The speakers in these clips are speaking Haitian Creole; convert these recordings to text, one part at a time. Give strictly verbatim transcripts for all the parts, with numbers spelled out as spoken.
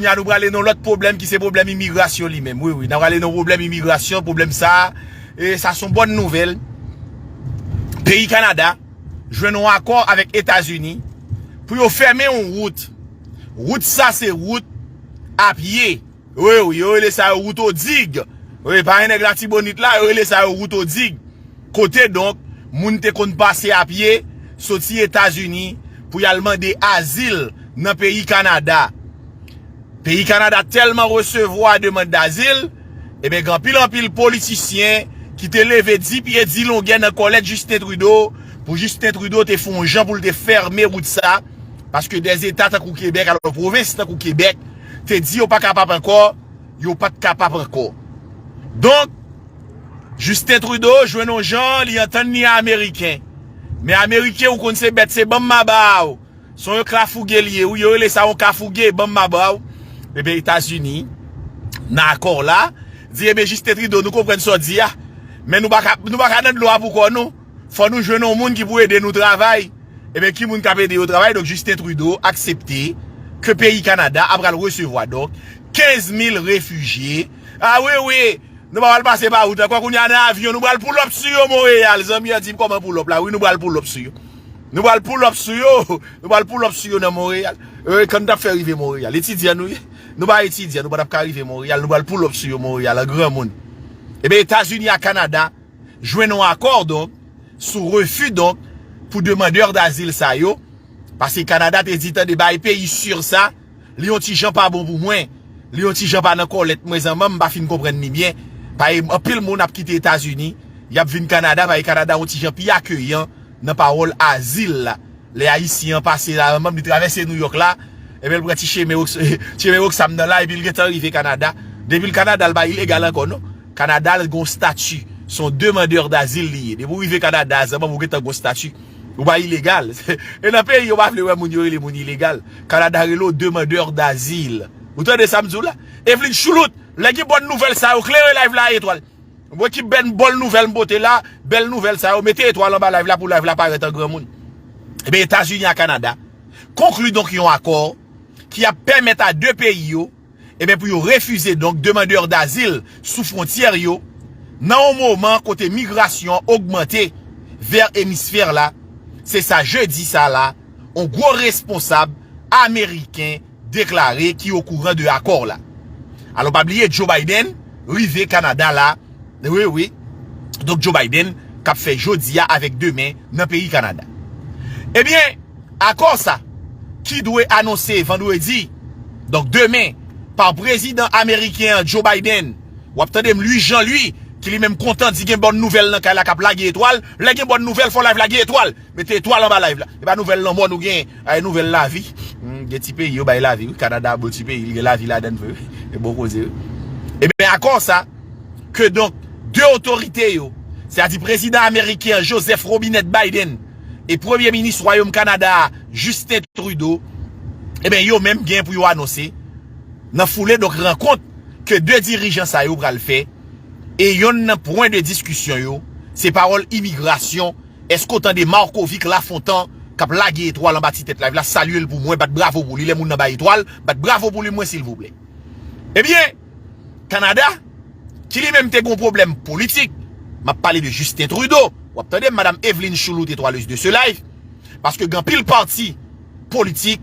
Kounye a nou prale nan lòt pwoblèm ki se pwoblèm imigrasyon li menm. Wi, wi, n a prale nan pwoblèm imigrasyon, pwoblèm sa a, e sa se yon bòn nouvèl. Peyi Kanada jwenn yon akò avèk Etazini pou yo fèmen yon wout. Wout sa se wout a pye. Wi, wi, yo rele sa yo wout Odig. Wi, pa gen nèg Latibonit la, yo rele sa yo wout Odig. Kote donk, moun te konn pase a pye, soti Etazini, pou y al mande azil nan peyi Kanada. Peyi Kanada tèlman resevwa demann dazil, ebyen, gen anpil, anpil politisyen ki te leve di pye, di longè nan kòlèt Justin Trudeau, pou Justin Trudeau te fè yon jan pou l te fèmen wout sa, paske dè eta tankou Kebèk, alò pwovens tankou Kebèk, te di yo pa kapab ankò, yo pa t kapab ankò. Donk, Justin Trudeau jwenn yon jan, li antann li a Ameriken. Men Ameriken, ou konn se bèt, se banm m a ba w. Se yon kafouge li ye, wi, yo rele sa yon kafouge, banm m a ba w. Ebyen, Etazini, nan akò la, di, ebyen, Justin Trudeau, nou konprann sa w di a, men nou pa ka, nou pa ka nan dlo a pou kò nou. Fò nou jwenn yon moun ki pou ede nou travay. Ebyen, ki moun k ap ede yo travay? Donk, Justin Trudeau aksepte ke peyi Kanada ap pral resevwa, donk, kenz mil refijye. A wi, wi, nou pa pral pase pa wout ankò, kounye a nan avyon, nou pral pull up sou yo Monreyal. Zanmi an di m kòman pull up la, wi, nou pral pull up sou yo. Nou pral pull up sou yo, nou pral pull up sou yo nan Monreyal. E, kan nou t ap fè rive Monreyal, etidyan nou ye. Nou pa etidyan, nou pa t ap ka rive Monreyal, nou pral pull up sou yo Monreyal, an granmoun. Ebyen, Etazini ak Kanada jwenn yon akò, donk, sou refi, donk, pou demandè dazil sa yo, paske Kanada te di, tande, bay peyi Sur sa, li yon ti jan pa bon pou mwen, li yon ti jan pa nan kòlèt mwen, zanmi an, m pa fin konprann li byen. Paske anpil moun ap kite Etazini, y ap vin Kanada, paske Kanada yon ti jan pi akeyan nan pawòl azil la. Lè Ayisyen an pase la, zanmi an, li travèse Nouyòk la, ebyen, l pran ti chemen Rox-, chemen Roxham nan la, epi l gentan rive Kanada. Depi l Kanada, l pa ilegal ankò, non. Kanada, l gen yon stati. Se yon demandè dazil li ye. Depi w rive Kanada, zanmi an, ou gentan gen yon stati. Ou pa ilegal. E nan peyi yo pa vle wè moun, yo rele moun ilegal. Kanada rele w demandè dazil. Ou tande sa m di w la? Evelyn Choulout, lè gen bòn nouvèl sa yo, klere live la, etwal. Mwen ki bèl bòn nouvèl m pote la, bèl nouvèl sa yo, mete etwal anba live la pou live la parèt an granmoun. Ebyen, Etazini ak Kanada konkli donk yon akò ki ap pèmèt a de peyi yo, ebyen, pou yo refize donk demandè dazil sou fwontyè yo, nan yon moman kote migrasyon an ogmante vè emisfè la. Se sa jedi sa la, yon gwo responsab ameriken deklare ki okouran de akò la. Alò, pa bliye, Joe Biden rive Kanada la. Wi, wi. Donk, Joe Biden k ap fè jodi a avèk demen nan peyi Kanada. Ebyen, akò sa, ki dwe anonse vandredi, donk demen, pa prezidan ameriken an, Joe Biden, w ap tande m, Louis Jean Louis, ki li menm kontan di gen bòn nouvèl nan kay la, k ap lage etwal. Lè gen bòn nouvèl, fò live la gen etwal. Mete etwal anba live la. E pa nouvèl lanmò nou gen, ay, nouvèl lavi. Hmm, gen ti peyi yo bay lavi, wi. Kanada bon ti peyi, li gen lavi ladan l vre, wi. E bon koze, wi. Ebyen, akò sa, ke donk, de otorite yo, sètadi prezidan ameriken an, Joseph Robinette Biden, e premye minis wayòm Kanada a, Justin Trudeau, ebyen, yo menm gen pou yo anonse, nan foule, donk, rankont ke de dirijan sa yo pral fè, e yonn nan pwen de diskisyon yo, se pawòl imigrasyon. Èske w tande Marcovic Lafontant k ap lage etwal anba ti tèt live la? Salye l pou mwen, bat bravo pou li. Lè moun nan bay etwal, bat bravo pou li mwen, silvouplè. Ebyen, Kanada, ki li menm te gen yon pwoblèm politik, m ap pale de Justin Trudeau. W ap tande m, Madam Evelyn Choulout, etwalez de ce live, paske gen anpil pati politik,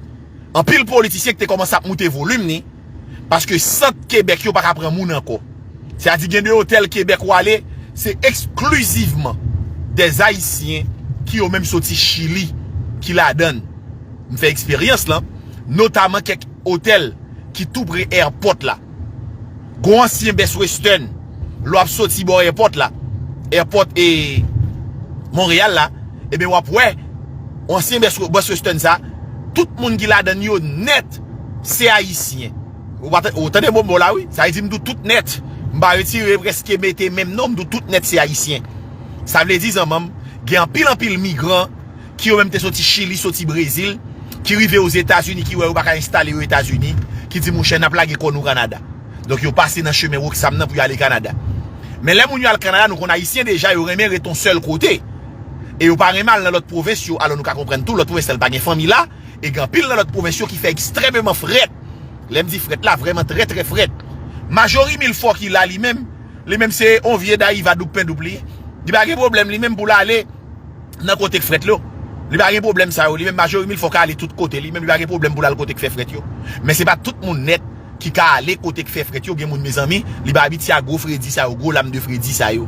anpil politisyen ki te kòmanse ap moute volim ni, paske sant Kebèk yo pa ka pran moun ankò. Sètadi gen de otèl Kebèk ou ale, se eksklizivman dè Ayisyen ki yo menm soti Chili ki ladan l. M fè eksperyans lan, notaman kèk otèl ki tou pre èpòt la. Gon ansyen Best Western, lè w ap soti bò èpòt la, èpòt e Monreyal la, ebyen w ap wè, ansyen Best, Best Western sa, tout moun ki ladan l yo nèt, se Ayisyen. Ou pa tan-, ou tande mo m la, wi. Sa vle di m di w tout nèt. M pa retire prèske mete menm non, m di w tout nèt se Ayisyen. Sa vle di, zanmi m, gen anpil, anpil migran ki yo menm te soti Chili, soti Brezil, ki rive Ozetazini, ki wè yo pa ka enstale yo Etazini, ki di, monchè, n ap lage kò nou Kanada. Donk, yo pase nan chemen Roxham nan pou y ale Kanada. Men lè moun yo al Kanada, nou konn Ayisyen deja, yo renmen ret yon sèl kote. E yo pa renmen al nan lòt pwovens yo, alò nou ka konprann tou, lòt pwovens la, pa gen fanmi la, e gen anpil nan lòt pwovens yo ki fè ekstrèmeman frèt Lè m di frèt la, vrèman trè, trè frèt. Majori Milfò ki la li menm, li menm se yon vye dayiva doup pen doup li ye. Li pa gen pwoblèm li menm pou l ale nan kote k frèt yo. Li pa gen pwoblèm sa yo. Li menm Majori Milfò ka ale tout kote. Li menm li pa gen pwoblèm pou l al kote k fè frèt yo. Men se pa tout moun nèt ki ka ale kote k fè frèt yo. Gen moun, mezanmi, li pa abitye a gwo fredi sa yo, gwo lam de fredi sa yo.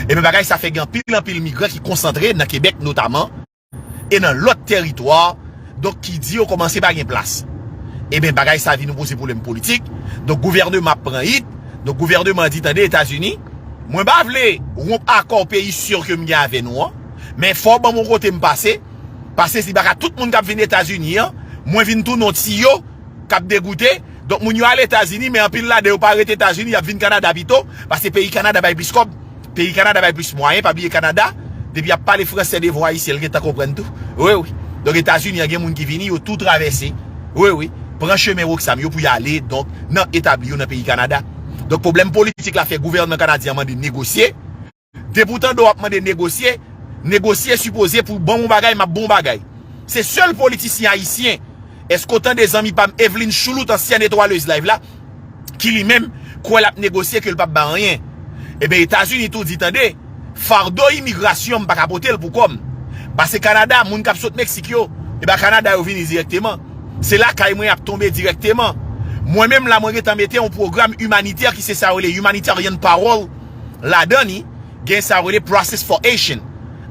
Ebyen, bagay sa fè gen anpil, anpil migran ki konsantre nan Kebèk notaman, e nan lòt tèritwa, donk ki di yo kòmanse pa gen plas. Ebyen, bagay sa vin yon poze pwoblèm politik. Donk, gouvènman ap pran it. Donk, gouvènman di, tande, Etazini, mwen pa vle wonp akò peyi si ke m gen avè nou an, men fò w ban m yon kote m pase, paske se pa ka tout moun k ap vin Etazini an, mwen vin tounen yon tiyo k ap degoute. Donk, moun yo al Etazini, men anpil ladan yo pa ret Etazini, y ap vin Kanada pito, paske peyi Kanada bay plis kòb. Peyi Kanada bay plis mwayen, pa bliye Kanada, depi y ap pale fransè devan Ayisyen, l gentan konprann tou. Wi, wi. Donk, Etazini an gen moun ki vini, yo tou travèse. Wi, wi. Pran chemen Roxham yo pou y ale, donk, nan etabli yo nan peyi Kanada. Donk, pwoblèm politik la fè gouvènman kanadyen an mande negosye. Depi w tande w ap mande negosye, negosye sipoze pou ban m yon bagay, m ap ban w yon bagay. Se sèl politisyen ayisyen. Èske w tande zanmi pa m Evelyn Choulout, ansyèn etwalez live la, ki li menm kwè l ap negosye ke l p ap bay anyen? Ebyen, Etazini tou di, tande, fado imigrasyon m pa ka pote l pou kò m. Paske Kanada, moun k ap sot Meksik yo, e ba Kanada yo vini dirèkteman. Se lakay mwen y ap tonbe dirèkteman. Mwen menm la, mwen gentan mete yon pwogram imanitè ki se sa yo rele humanitarian parole ladan li, gen sa yo rele Process for Haitian.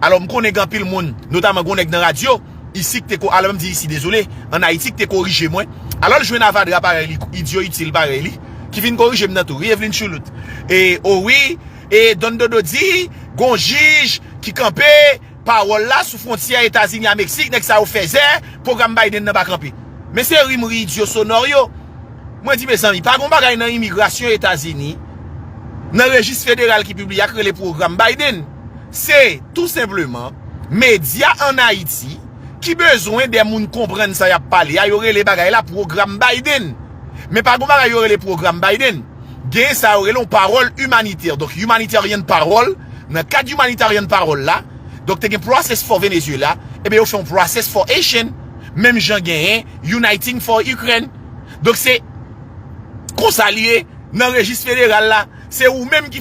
Alò, m konnen gen anpil moun, notaman gen yon nèg nan radyo, isi ki te ko-, alò m di isi, dezole, ann Ayiti ki te korije mwen. Alò, l jwenn avadra parèy li, idyo itil parèy li, ki vin korije m nan tou, wi, Evelyn Choulout. E, o wi, e Don Dodo di, gon jij ki kanpe, pawòl la sou fwontyè Etazini a Meksik, nèg sa yo fèzè, pwogram Biden nan pa kanpe. Men se ri m ri idyo sonò yo. Mwen di, mezanmi, pa gon bagay nan imigrasyon Etazini, nan rejis federal ki pibliye a k rele pwogram Biden. Se, tou senpleman, medya ann Ayiti ki bezwen de moun konprann sa y ap pale a, yo rele bagay la pwogram Biden. Men pa gon bagay yo rele pwogram Biden. Gen sa yo rele yon pawòl imanitè. Donk, humanitarian parole, nan kad humanitarian parole la, donk te gen Process for Venezuela, ebyen yo fè yon Process for Haitian, menm jan genyen Uniting for Ukraine. Donk, se konsa li ye nan rejis federal la. Se ou menm ki